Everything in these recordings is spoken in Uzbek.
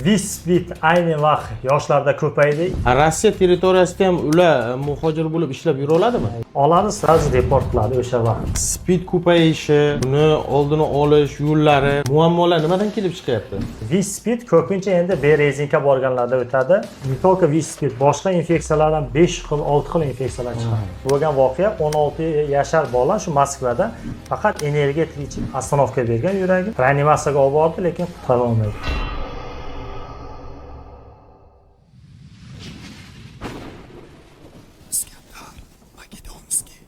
ВИЧ-СПИД ayni vaqt yoshlarda ko'paydi. Rossiya territoriyasida ham ular muhojir bo'lib ishlab yura oladimi? Oladi, сразу deport qiladi o'sha vaqt. СПИД ko'payishi, buni oldini olish yo'llari, muammolar nimadan kelib chiqyapti? ВИЧ-СПИД ko'pincha endi березинка borganlarda o'tadi. Не только ВИЧ-СПИД, boshqa infeksiyalardan 5 xil, 6 xil infeksiyalar chiqadi. Bo'lgan voqea, 16 yashar bola shu Moskvada faqat energetik ichib остановка bergan yuragi. Reanimatsiyaga olib bordi, lekin qutqara olmadi. Iskandar Makedonskiy.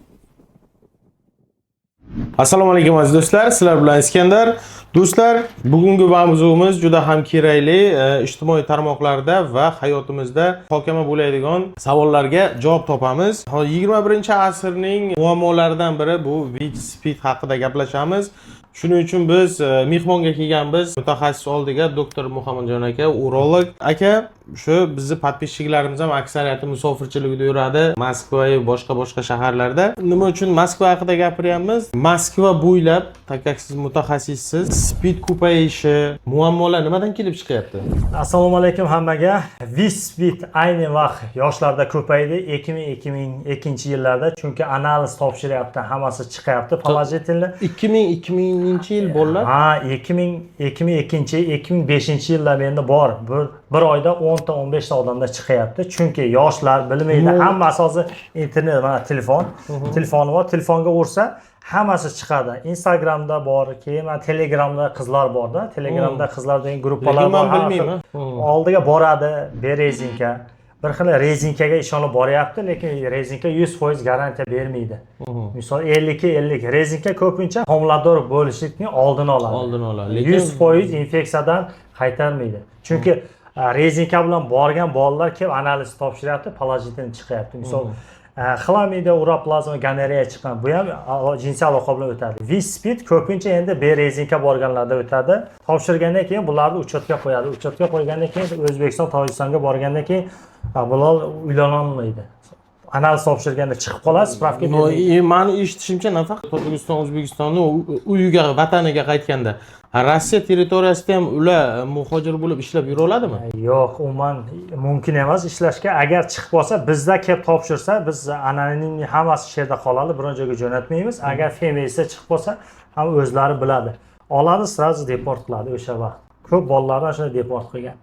Assalomu alaykum, aziz do'stlar, sizlar bilan Iskandar. Do'stlar, bugungi mavzumiz juda ham kerakli, ijtimoiy tarmoqlarda va hayotimizda muhokama bo'ladigan savollarga javob topamiz. Hozir 21-asrning muammolaridan biri bu VICH SPID haqida gaplashamiz. Shuning uchun biz mehmonga kelganmiz, mutaxassis oldiga, doktor Muhammadjon aka, urolog. Aka, shu bizni подписчик larimiz ham aksariyati musofirchilikda yuradi, Moskva va boshqa boshqa shaharlarda. Nima uchun Moskva haqida gapiryapmiz? Moskva bo'ylab, так как siz mutaxassissiz, СПИД ko'payishi, muammolar nimadan kelib chiqyapti? Assalomu alaykum hammaga. ВИЧ-СПИД ayni vaqt yoshlarda ko'paydi 2000-2002 yillarda, chunki analiz topshiryapti, hammasi chiqyapti положительный. 2000 2000 yil bolalar. Ha, 2000, 2002, 2005 yillar menda bor. Bir oyda 10 ta, 15 ta odamda chiqyapti. Chunki yoshlar bilmaydi. Hammasi hozir internet, mana telefon. Telefoni bor, telefonga ursa hammasi chiqadi. Instagramda bor, keyin mana Telegramda qizlar borda. Telegramda qizlar degan gruppalar Lekin bor. man Har xil. bilmayman. Oldiga boradi, березинка. Bir xil rezinkaga ishonib boryapti, lekin rezinka 100% garantiya bermaydi. Misol, 52 50 rezinka ko'pincha homilador bo'lishlikning oldini oladi. Oldini oladi, lekin 100% infeksiyadan qaytarmaydi. Chunki rezinka bilan borgan bolalar kelib analiz topshiryapti, положительный chiqyapti. Misol, xlamida, uroplazma, gonoreya chiqqan. Bu ham jinsiy aloqa bilan o'tadi. ВИЧ СПИД ko'pincha endi березинка borganlarda o'tadi. Topshirgandan keyin bularni учет ga qo'yadi. Учет ga qo'ygandan keyin O'zbekiston, Tojikistonga borgandan keyin bular uylanolmaydi. Analiz topshirganda chiqib qoladi, spravka Но, bermaydi. Mani eshitishimcha, nafaqat Tojikiston, O'zbekistonni uyiga, vataniga qaytganda, Rossiya territoriyasida ham ular muhojir bo'lib ishlab yura oladimi? Yo'q, umuman mumkin emas ishlashga. Agar chiqib qolsa, bizda kelib topshirsa, biz anonimniy, hammasi shu yerda qoladi, biron joyga jo'natmaymiz. Agar ФМС da chiqib qolsa, ham o'zlari biladi. Oladi, сразу deport qiladi o'sha vaqt. Ko'p bolalarni shunday deport qilgan.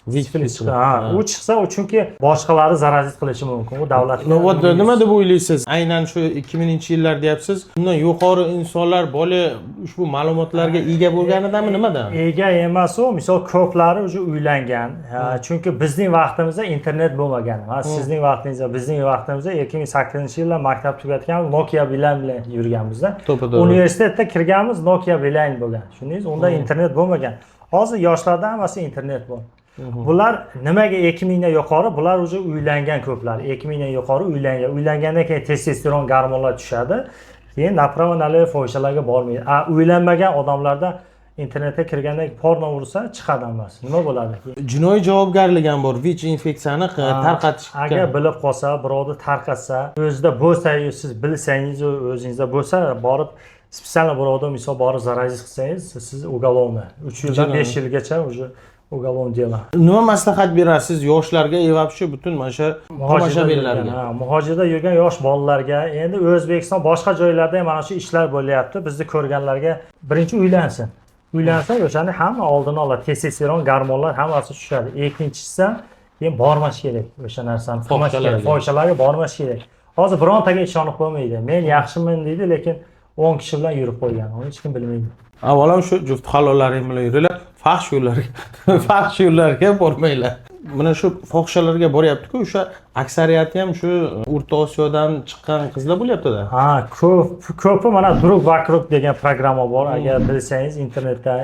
ВИЧ. Ha, u chiqsa, u chunki boshqalarni заразить qilishi mumkin. U davlatga. Ну вот, nima deb o'ylaysiz? Aynan shu 2000-yillar deyapsiz. Bundan yuqori insonlar bola ushbu ma'lumotlarga ega bo'lganidami, nimadan? Ega emas u, misol, ko'plari уже uylangan. Ha, chunki bizning vaqtimizda internet bo'lmagan. Ha, sizning vaqtingizda, bizning vaqtimizda, 2008-yilda maktab tugatgan, Nokia bilan yurganmizda. To'ppa-to'g'ri. Universitetda kirganmiz, Nokia Beeline bo'lgan. Tushundingiz? Unda internet bo'lmagan. Hozir yoshlarda hammasi internet bor. Bular nimaga 2000 dan yuqori? Bular уже uylangan ko'plar. 2000 dan yuqori uylangan. Uylangandan keyin testosteron gormonlar tushadi. Keyin направо налево fohishalarga bormaydi. A uylanmagan odamlarda internetga kirganda porno ursa chiqadi hammasi. Nima bo'ladi? Jinoiy javobgarlik ham bor ВИЧ infeksiyani tarqatishga. Agar bilib qolsa, birovni tarqatsa, o'zida bo'lsa, siz bilsangiz, o'zingizda bo'lsa, borib специально birovda, misol, borib заразить qilsangiz, siz уголовный 3 yildan Jinoiy. 5 yilgacha уже уголовный дело. Nima maslahat berasiz yoshlarga и вообще butun mana shu tomoshabinlarga? Ha, muhojirda yurgan yosh bolalarga, endi O'zbekiston, boshqa joylarda ham mana shu ishlar bo'lyapti. Bizni ko'rganlarga, birinchi uylansin. Uylansa, o'shani hamma oldini oladi. Testosteron gormonlar hammasi tushadi. Ikkinchisi, keyin bormash kerak o'sha narsani qilmash kerak. Fohishalarga. Fohishalarga bormash kerak. Hozir birontaga ishonib bo'lmaydi. Men yaxshiman deydi, lekin 10 kishi bilan yurib qo'ygan, uni hech kim bilmaydi. Avvalom shu juft halollaring bilan yuringlar, fahsh yo'llarga bormanglar. Mana shu fohishalarga boryapti-ku, o'sha aksariyati ham shu O'rta Osiyodan chiqqan qizlar bo'lyapti-da. Ha, ko'p, ko'pi mana "Друг вокруг" degan programma bor, agar bilsangiz, internetda,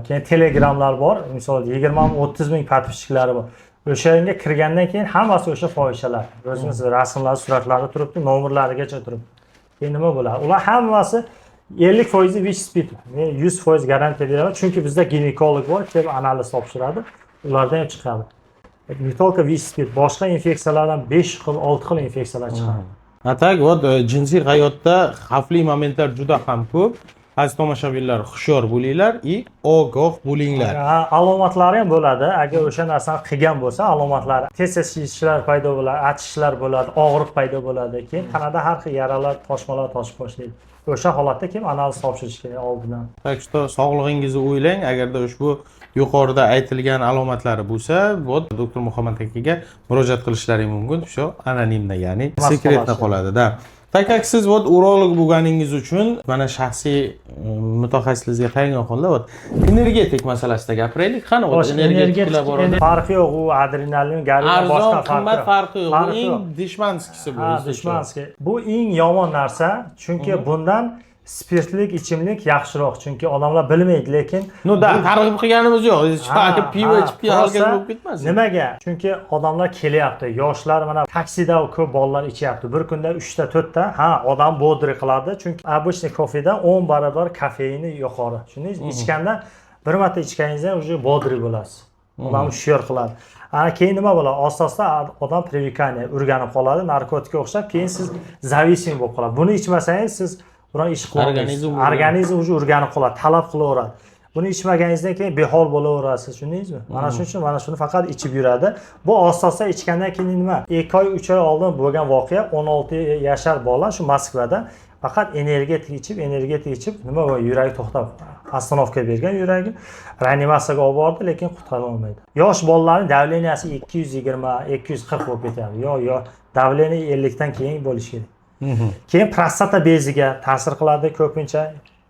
keyin Telegramlar bor, misol, 20 ming, 30 ming подписчик lari bor. O'shanga kirgandan keyin hammasi o'sha fohishalar, o'zimiz rasmlari, suratlari turibdi, nomerlarigacha turibdi. Keyin nima bo'ladi? Ular hammasi 50 foizi ВИЧ СПИД. Men 100% garantiya beraman, chunki bizda ginekolog bor, kelib analiz topshiradi, ulardan ham chiqadi. Не только ВИЧ СПИД, boshqa infeksiyalardan 5 xil, 6 xil infeksiyalar chiqadi. А так вот, jinsiy hayotda xavfli momentlar juda ham ko'p. Aziz tomoshabinlar, hushyor bo'linglar и ogoh bo'linglar. Ha, alomatlari ham bo'ladi. Agar o'sha narsani qilgan bo'lsa, alomatlari tez tez shishlar paydo bo'ladi, achishlar bo'ladi, og'riq paydo bo'ladi. Keyin tanada har xil yaralar, toshmalar toshib boshlaydi. O'sha holatda keyin analiz topshirish kerak oldindan. Так что sog'lig'ingizni o'ylang. Agarda ushbu yuqorida aytilgan alomatlari bo'lsa, вот doktor Muhammad akaga murojaat qilishlaring mumkin. Shu анонимно, ya'ni Emas секретно qoladi. qoladi, да. Так как siz вот urolog bo'lganingiz uchun mana shaxsiy mutaxassislikka tayangan holda вот energetik masalasida gapiraylik. Qani, вот Xo'sh, energetiklar borada farqi yo'q, u adrenalin, garin arzon, boshqa qimmat farqi yo'q. Bu Farqi eng yo'q. душманский si bu. Ha, душманский. Bu eng yomon narsa, chunki bundan spirtlik ichimlik yaxshiroq, chunki odamlar bilmaydi, lekin Ну да, targ'ib qilganimiz yo'q. Ha, Pivo ha, ichib alkogol просто bo'lib ketmasin. Nimaga? Chunki odamlar kelyapti. Yoshlar mana taksida ko'p bolalar ichyapti. Bir kunda 3 ta, 4 ta. Ha, odam бодрый qiladi. Chunki обычный kofedan 10 barobar kofeini yuqori. Tushundingiz? Ichganda, bir marta ichganingizda уже бодрый bo'lasiz. Odam hushyor qiladi. Ana keyin nima bo'ladi? Asta-asta odam привыкание, o'rganib qoladi, narkotikka o'xshab, keyin siz зависимый bo'lib qoladi. Buni ichmasangiz, siz biron ish qila olmaysiz. Organizm o'rganib- Organizm уже o'rganib qoladi, talab qilaveradi. Buni ichmaganingizdan keyin behol bo'laverasiz, tushundingizmi? Mana shuning uchun mana shuni faqat ichib yuradi. Bu asta-asta ichgandan keyin nima? 2 oy, 3 oy oldin bo'lgan voqea, 16 yashar bola shu Moskvada faqat energetik ichib, energetik ichib, nima bo'lgan? Yuragi to'xtab, остановка bergan yuragi. Reanimatsiyaga olib bordi, lekin qutqara olmaydi. Yosh bolalarning давления si 220, 240 bo'lib ketyapti. Yo, yo, давление 50 dan keyin bo'lishi kerak. Keyin prostata beziga ta'sir qiladi ko'pincha.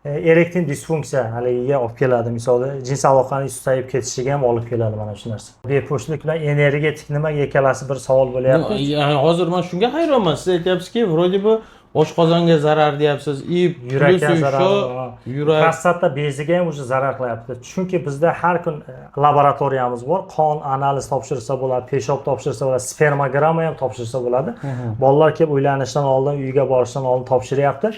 Erektil disfunksiya haligiga olib keladi. Misol, jinsiy aloqaning susayib ketishiga ham olib keladi mana shu narsa. Bepushtlik bilan energetik nimaga ikkalasi bir savol bo'lyapti. Yani hozir man shunga hayronman. Siz aytyapsizki, вроде бы oshqozonga zarar deyapsiz и Yurakka плюс zarar, еще ha. yurak. Prostata beziga ham уже zarar qilyapti, chunki bizda har kun laboratoriyamiz bor, qon analiz topshirsa bo'ladi, peshob topshirsa bo'ladi, spermogramma ham topshirsa bo'ladi. Bolalar kelib uylanishdan oldin, uyga borishdan oldin topshiryapti,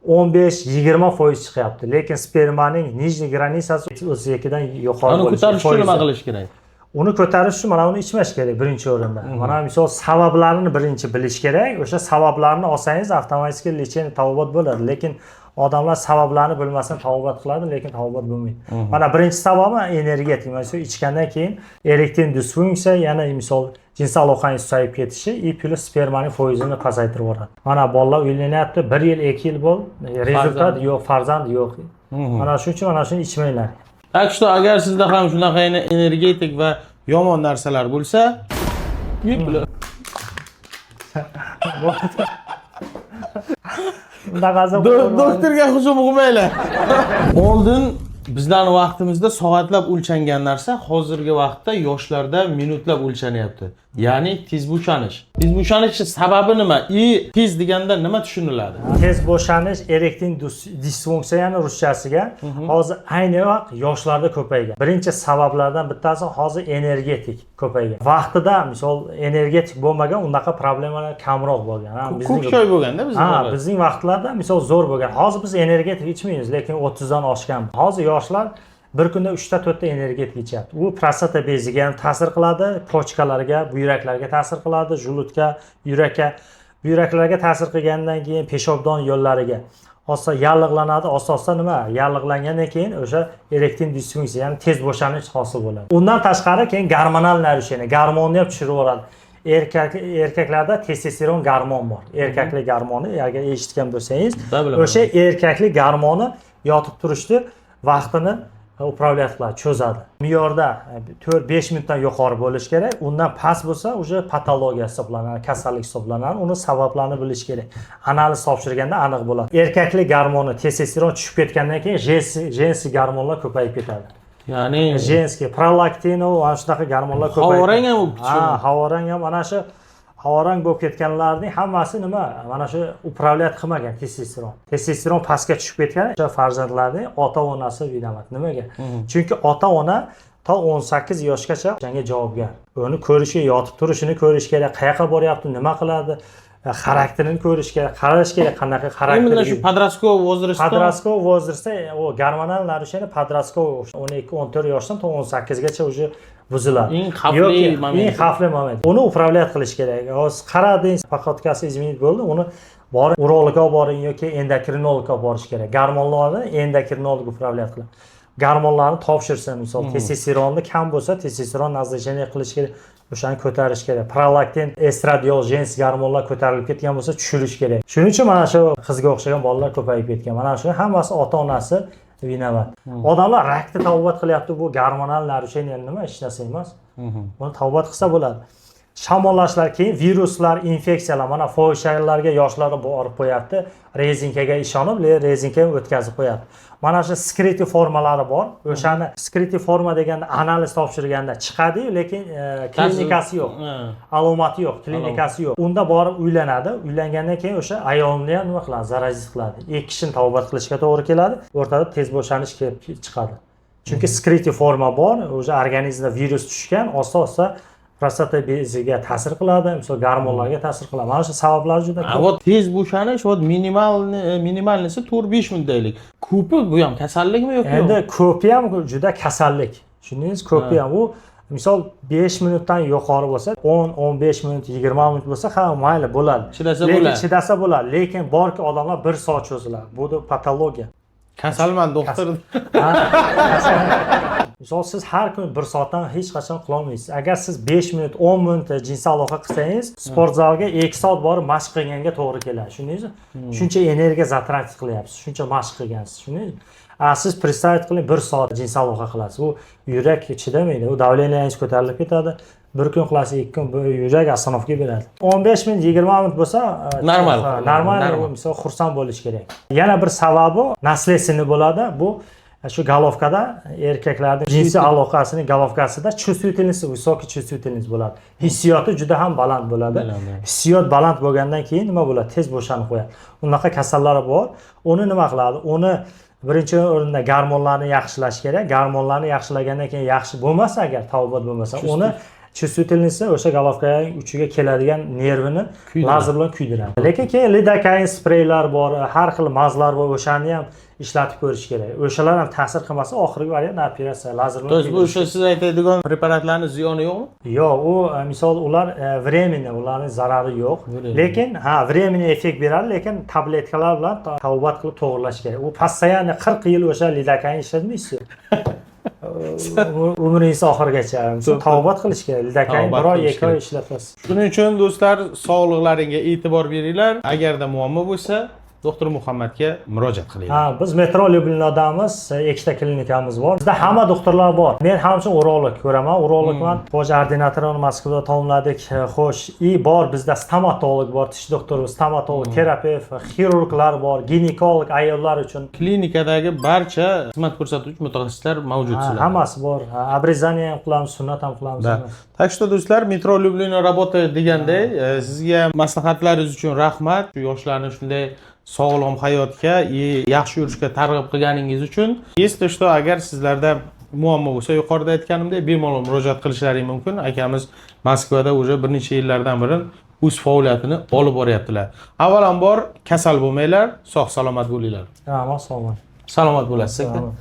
15-20% chiqyapti, lekin spermaning нижний граница si 32 dan yuqori Uni bo'lishi ko'tarish uchun nima foizi. qilish kerak? Uni ko'tarish uchun mana uni ichmash kerak birinchi o'rinda. Mana misol, sabablarini birinchi bilish kerak. O'sha sabablarni olsangiz, avtomatik лечение, tabobat bo'ladi. Lekin odamlar sabablarni bilmasdan tabobat qiladi, lekin tabobat bo'lmaydi. Mana birinchi sababi energetik. Mana shu ichgandan keyin erektil disfunksiya, yana misol, jinsiy aloqaning susayib ketishi и плюс spermaning foizini pasaytirib yuboradi. Mana bolalar uylanyapti, bir yil, 2 yil bo'ldi, результат yo'q, farzand yo'q. Mana shuning uchun mana shuni ichmanglar. Так что agar sizda ham shunaqa energetik va yomon narsalar bo'lsa, yeb Bunaqasi doktorga hujum qilmanglar. Oldin bizlarni vaqtimizda soatlab o'lchangan narsa hozirgi vaqtda yoshlarda minutlab o'lchanyapti. Ya'ni tez bo'shanish. Tez bo'shanishni sababi nima? И tez deganda nima tushuniladi? Tez bo'shanish, erektil disfunksiya, ya'ni ruschasiga, hozir ayni vaqt yoshlarda ko'paygan. Birinchi sabablardan bittasi hozir energetik ko'paygan. Vaqtida misol energetik bo'lmagan, unaqa problemalar kamroq bo'lgan. Ha, Ko'k choy bo'lganda bizda. Ha, bizning vaqtlarda misol zo'r bo'lgan. Hozir biz energetik ichmaymiz, lekin 30 dan oshgan. Hozir yoshlar bir kunda 3 ta, 4 ta energetik ichyapti. U prostata beziga ham ta'sir qiladi, почка larga, buyraklarga ta'sir qiladi, желудка yurakka, buyraklarga ta'sir qilgandan keyin peshobdon yo'llariga asta yallig'lanadi. Asta asta nima, yallig'langandan keyin o'sha erektil disfunksiya, ya'ni tez bo'shanish hosil bo'ladi. Undan tashqari keyin gormonal нарушение, gormonni ham tushirib yuboradi. Erkaklarda testosteron gormon bor, erkaklik gormoni, agar eshitgan bo'lsangiz. Да, bilaman. O'sha erkaklik gormoni yotib turishni vaqtini управлять qiladi, cho'zadi. Me'yorda 4-5 minutdan yuqori bo'lishi kerak. Undan past bo'lsa, уже patologiya hisoblanadi, kasallik hisoblanadi. Uni sabablarini bilish kerak, analiz topshirganda aniq bo'ladi. Erkaklik gormoni testosteron tushib ketgandan keyin женский gormonlar ko'payib ketadi. Ya'ni Женский prolaktin, mana shunaqa gormonlar ko'payib Havorang ham bo'lib Ha, havorang ham. Mana shu havorang bo'lib ketganlarning hammasi nima, mana shu управлять qilmagan testosteron. Testosteron pastga tushib ketgan. O'sha farzandlarning ota onasi виноват. Nimaga? Chunki ota ona to 18 yoshgacha o'shanga javobgar. Uni ko'rishi, yotib turishini ko'rish kerak, qayoqqa boryapti, nima qiladi, xarakterini ko'rish kerak, qarash kerak, qanaqa Именно xarakter. shu подростковый возраст da. Подростковый возраст da u gormonal нарушение подростковый 12-14 yoshdan to 18 gacha уже buziladi. Eng xavfli Yoki moment. Eng xavfli moment. Uni управлять qilish kerak. Hozir qarading, походка si изменить bo'ldi, uni Borib urologga olib boring yoki endokrinologga olib borish kerak. Gormonlarni endokrinolog управлять qiladi. Gormonlarni topshirsa, misol, testosteronni kam bo'lsa, testosteron назначение qilish kerak, o'shani ko'tarish kerak. Prolaktin, estradiol, женский gormonlar ko'tarilib ketgan bo'lsa, tushirish kerak. Shuning uchun mana shu qizga o'xshagan bolalar ko'payib ketgan. Mana shuni hammasi ota onasi виноват. Odamlar rakni tabobat qilyapti, bu gormonal нарушение nima, hech narsa emas. Buni tabobat qilsa bo'ladi. Shamollashlar, keyin viruslar, infeksiyalar. Mana fohishalarga yoshlar borib qo'yapti, rezinkaga ishonib, rezinka ham o'tkazib qo'yapti. Mana shu скрытый formalari bor. O'shani скрытый forma deganda analiz topshirganda chiqadiyu, lekin klinikasi yo'q, alomati yo'q, klinikasi yo'q. Unda borib uylanadi. Uylangandan keyin o'sha ayolni ham nima qiladi, заразить qiladi. Ikki kishini tabobat qilishga to'g'ri keladi. O'rtada tez bo'shanish kelib chiqadi, chunki скрытый forma bor, уже organizmda virus tushgan, asta asta prostata beziga ta'sir qiladi, misol, gormonlarga ta'sir qiladi. Mana shu sabablar juda ko'p. Вот tez bo'shanish, вот минимальный si 4-5 minut deylik. Ko'pi bu ham kasallikmi yoki Endi ko'pi ham juda kasallik, tushundingiz? Ko'pi ham u, misol, 5 minutdan yuqori bo'lsa, 10-15 minut, 20 minut bo'lsa, ha, mayli, bo'ladi. Chidasa Lekin bo'ladi. Chidasa bo'ladi, lekin borki, odamlar bir soat cho'ziladi, bu patologiya. Kasalman, doktor. Ha, misol, siz har kuni bir soatdan hech qachon qilolmaysiz. Agar siz 5 minut, 10 minut jinsiy aloqa qilsangiz, sport zalga 2 soat borib mashq qilganga to'g'ri keladi, tushundingizmi? Shuncha energiya затратить qilyapsiz, shuncha mashq qilgansiz, tushundingizmi? A siz представить qiling, bir soat jinsiy aloqa qilasiz, u yurak chidamaydi, u давление ngiz ko'tarilib ketadi. Bir kun qilasiz, 2 kun, bu yurak остановка beradi. 15 minut, 20 minut bo'lsa, Normal. Ha, normal. Normal. Misol, xursand bo'lish kerak. Yana bir sababi наследственный bo'ladi. Bu shu головка da, erkaklarni jinsiy aloqasini головка sida чувствительность, высокий чувствительность bo'ladi, hissiyoti juda ham baland bo'ladi. Baland. Hissiyot baland bo'lgandan keyin nima bo'ladi? Tez bo'shanib qo'yadi. Unaqa kasallar bor. Uni nima qiladi? Uni birinchi o'rinda gormonlarni yaxshilash kerak. Gormonlarni yaxshilagandan keyin yaxshi bo'lmasa, agar tabobat bo'lmasa, uni чувствительность, o'sha головка uchiga keladigan nervini Kuydiradi. Lazer bilan kuydiradi. Lekin keyin lidokain spreylar bor, har xil мазь lar bor, o'shani ham ishlatib ko'rish kerak. O'shalar ham ta'sir qilmasa, oxirgi variant operatsiya, lazer bilan То есть bu kuydirish. O'sha siz aytadigan preparatlarni ziyoni yo'qmi? Yo'q, u misol, ular временно, ularning zarari yo'q. Временно. Lekin ha, временный effekt beradi, lekin tabletkalar bilan tabobat qilib to'g'irlash kerak. U постоянно 40 yil o'sha lidokain ishlatmaysiz umringiz oxirigacha. Misol, tabobat qilish kerak. Lidokain Tabobat bir oy, qilish 2 oy kerak. ishlatasiz. Shuning uchun, do'stlar, sog'liqlaringga e'tibor beringlar. Agarda muammo bo'lsa, doktor Muhammadga murojaat qilinglar. Ha, biz metro Lyublinodamiz, ikkita klinikamiz bor. Bizda hamma doktorlar bor. Men hamchun urolog ko'raman, urologman. Xo'sh, ordinatorini Moskvada tamomladik. Xo'sh, и bor bizda stomatolog bor, tish doktori, stomatolog, terapevt, xirurglar bor, ginekolog ayollar uchun. Klinikadagi barcha xizmat ko'rsatuvchi mutaxassislar mavjud Ha, sizlarda. Hammasi bor. Ha, обрезание ham qilamiz, sunnat ham qilamiz. Да. Так что, do'stlar, metro Lyublino работает deganday, sizga maslahatlaringiz uchun rahmat. Shu yoshlarni shunday sog'lom hayotga и yaxshi yurishga targ'ib qilganingiz uchun. Если что, agar sizlarda muammo bo'lsa, yuqorida aytganimdek, bemalol murojaat qilishlaring mumkin. Akamiz Moskvada уже bir necha yillardan beri o'z faoliyatini olib boryaptilar. Avvalambor kasal bo'lmanglar, sog' salomat bo'linglar. Rahmat, sog' bo'ling. Salomat bo'lasiz, aka. Salomat.